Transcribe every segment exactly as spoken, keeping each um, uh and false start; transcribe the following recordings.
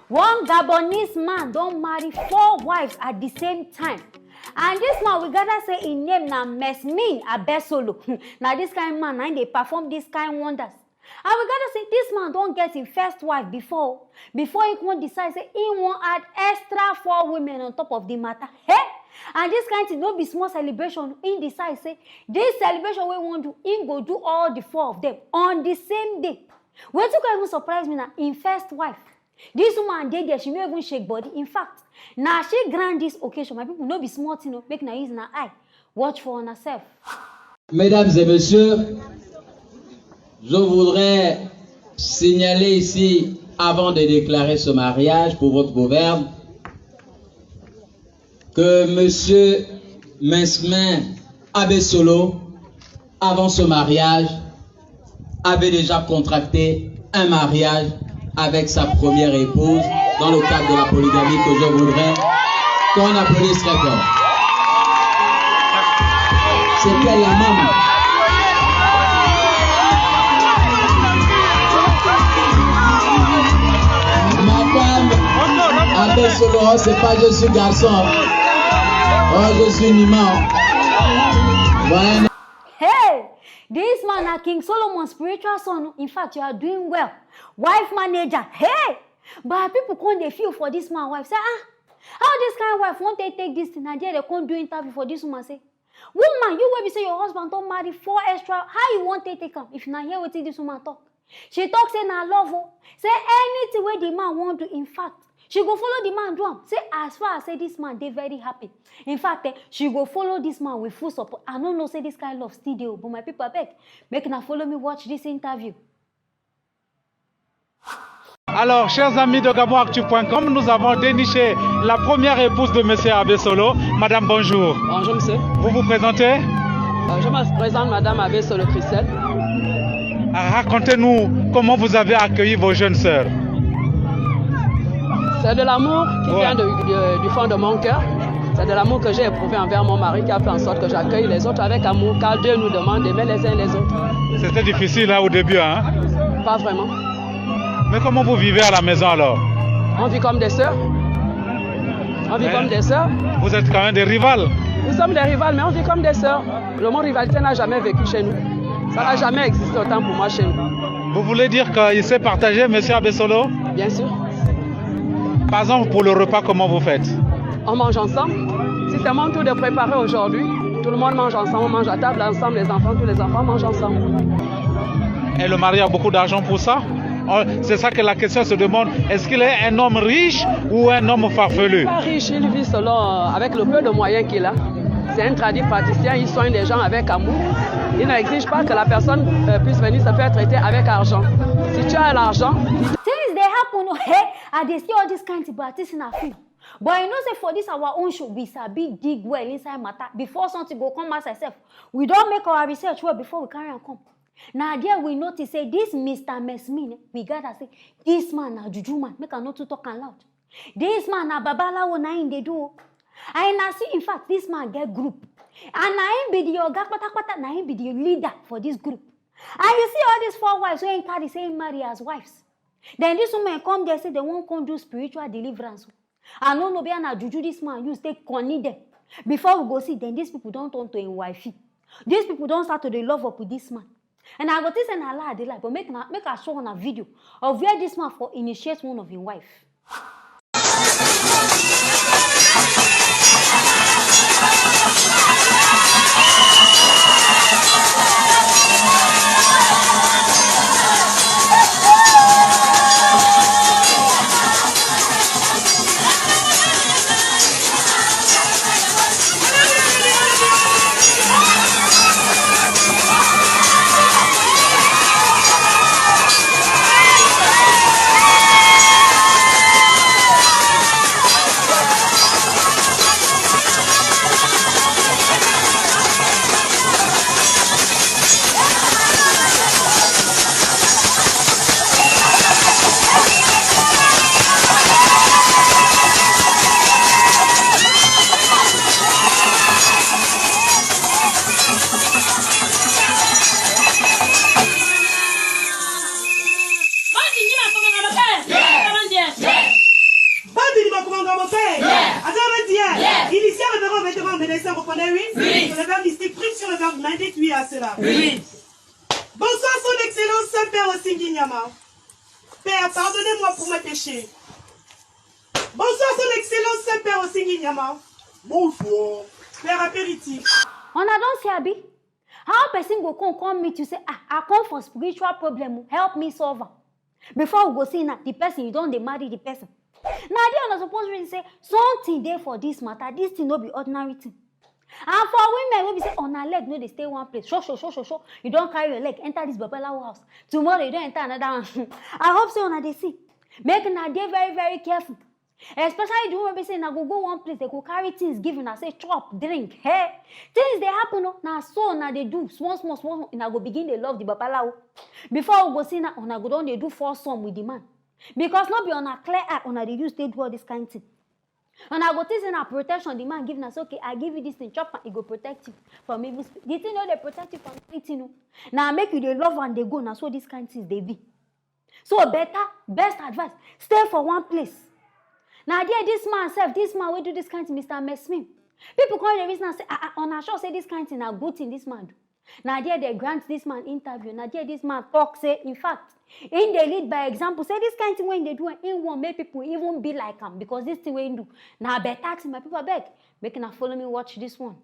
One Gabonese man don marry four wives at the same time. And this man, we gather say im name na Mesmin Abesolo. Na this kind man na im dey perform this kind wonders. And we gather say this man don get im first wife before, before he come decide say he wan add extra four women on top of the matter. Hey! And this kind thing no be small celebration. He decide say this celebration wey he wan do, he go do all the four of them on the same day. Wetin come even surprise me na im first wife. This woman dey there, she no even shake body. In fact, na she grant this occasion. My people, no be small thing o. Make una use una eye watch for una sef. Mesdames et messieurs, je voudrais signaler ici, avant de déclarer ce mariage pour votre gouverne, que Monsieur Mesmin Abesolo, avant ce mariage, avait déjà contracté un mariage avec sa première épouse dans le cadre de la polygamie que je voudrais qu'on applaudisse très fort. C'était la maman. Madame Abesolo, c'est pas je suis garçon. Oh, je suis Nima. Voilà. Hey! This man na King Solomon spiritual son. In fact, you are doing well. Wife manager. Hey! But people come dey feel for this man wife. Say, ah, how this kind wife wan take take this thing? And there they come do interview for this woman. Say, woman, you wey be say your husband don marry four extra, how you wan take take am? If na hear wetin this woman talk, she talk say na love o. Say anything wey the man wan do, in fact, she go follow the man do am. Say as far as say this man dey very happy, in fact, eh, she go follow this man with full support. I no know say this kind love still dey o, but my people, abeg, make una follow me watch this interview. Alors, chers amis de Gabon Actu point com, nous avons déniché la première épouse de Monsieur Abesolo. Madame, bonjour. Bonjour, monsieur. Vous vous présentez ? Euh, je me présente, Madame Abesolo Christelle. Racontez-nous comment vous avez accueilli vos jeunes sœurs. C'est de l'amour qui Ouais. vient de- de- du fond de mon cœur. C'est de l'amour que j'ai éprouvé envers mon mari qui a fait en sorte que j'accueille les autres avec amour, car Dieu nous demande d'aimer les uns les autres. C'était difficile, hein, au début, hein ? Pas vraiment. Mais comment vous vivez à la maison alors ? On vit comme des sœurs. On vit Mais- comme des sœurs. Vous êtes quand même des rivales. Nous sommes des rivales, mais on vit comme des sœurs. Le mot rivalité n'a jamais vécu chez nous. Ça n'a jamais existé autant pour moi chez nous. Vous voulez dire qu'il s'est partagé, Monsieur Abesolo ? Bien sûr. Par exemple, pour le repas, comment vous faites ? On mange ensemble. Si c'est mon tour de préparer aujourd'hui, tout le monde mange ensemble, on mange à table ensemble, les enfants, tous les enfants mangent ensemble. Et le mari a beaucoup d'argent pour ça ? On- C'est ça que la question se demande. Est-ce qu'il est un homme riche ou un homme farfelu ? Pas riche, il vit selon, euh, avec le peu de moyens qu'il a. C'est un tradipraticien, il soigne les gens avec amour. Il n'exige pas que la personne euh, puisse venir se faire traiter avec argent. Si tu as l'argent, Things dey happen o. Hey, I dey see all this kind thing, but I think say na film. But you know say for this our own show, we sabi dig well inside matter. Before something go come outside sef, we don make our research well before we carry am come. Na there we notice say this Mister Mesmin, eh, we gather say this man na juju man. Make I no too talk am loud. This man na babalawo na him dey do o. And na see, in fact, this man get group. And na him be the oga patapata, na him be the leader for this group. And you see all these four wives wey him carry say him marry as wives. Then this woman come there say they wan come do spiritual deliverance o. I no know where na juju this man use take connect them. Before we go see, then these people don turn to him wifey. These people don start to dey love up with this man. And I go think say na lie I dey lie, but make na make I show una video of where this man for initiate one of him wife. Et ça, vous comprenez, oui? Oui. Sur le verbe mystique, prime sur le verbe minded, oui à cela. Oui. Bonsoir, Son Excellence Saint-Père Osingi Nyama. Père, pardonnez-moi pour mes péchés. Bonsoir, Son Excellence Saint-Père Osingi Nyama. Bonsoir. Père apéritif. Una don see, abi? How person go come come meet you, say, "Ah, I come for spiritual problem o, help me solve am." Before we go see now, the person, you don dey marry the person. Na there una suppose reason say something dey for this matter. This thing no be ordinary thing. And for women wey be say una leg no dey stay one place, show show show show show, you don carry your leg enter this babalawo house. Tomorrow you don enter another one. I hope say una dey see. Make una dey very very careful. Especially the one wey be say una go go one place, dem go carry things give una, say chop, drink. Hey, things dey happen o. Na so una dey do small small small small, una go begin dey love the babalawo. Before we go see now, una go don dey do foursome with the man. Because no be una clear eye una dey use take do all this kind thing. Una go think say na protection the man give una, say, "Okay, I give you this thing, chop am, e go protect you from evil spirit." The thing no dey protect you from anything o. Na make you dey love am dey go, na so this kind things dey be. So better, best advice, stay for one place. Na there this man sef, this man wey do this kind thing, Mister Mesmin, people come dey reason am say, "Ah, ah, una sure say this kind thing na good thing this man do?" Na there dem grant this man interview. Na there this man talk say, in fact, im dey lead by example. Say this kind thing wey im dey do, im wan make people even be like am, because this thing wey im do na better thing. My people, abeg, make una follow me watch this one.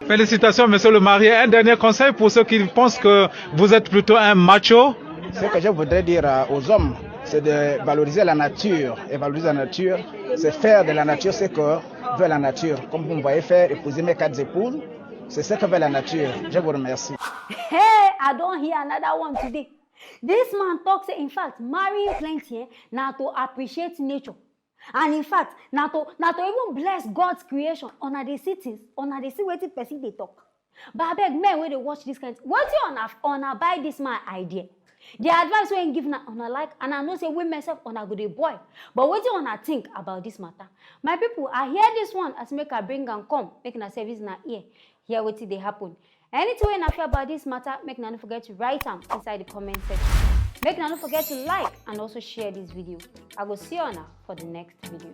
Félicitations, monsieur le marié. Un dernier conseil pour ceux qui pensent que vous êtes plutôt un macho. Ce que je voudrais dire euh, aux hommes, c'est de valoriser la nature. Et valoriser la nature, c'est faire de la nature ce que veut la nature. Comme vous me voyez faire, épouser mes quatre épouses, c'est ce que veut la nature. Je vous remercie. Hey, I don hear another one today. This man talk say, in fact, marrying plenty, eh, na to appreciate nature. And in fact, na to na to even bless God's creation. Una dey see things, una dey see wetin person dey talk. But abeg, men wey dey watch this kind thing, wetin una una buy this man idea? The advice wey im give na una like, and I know say women sef una go dey boil. But wetin una think about this matter? My people, I hear this one as make I bring am come, make una service na ear, hear wetin dey happen. Anything wey una feel about this matter, make una no forget to write am inside the comment section. Make una no forget to like and also share this video. I go see una for the next video.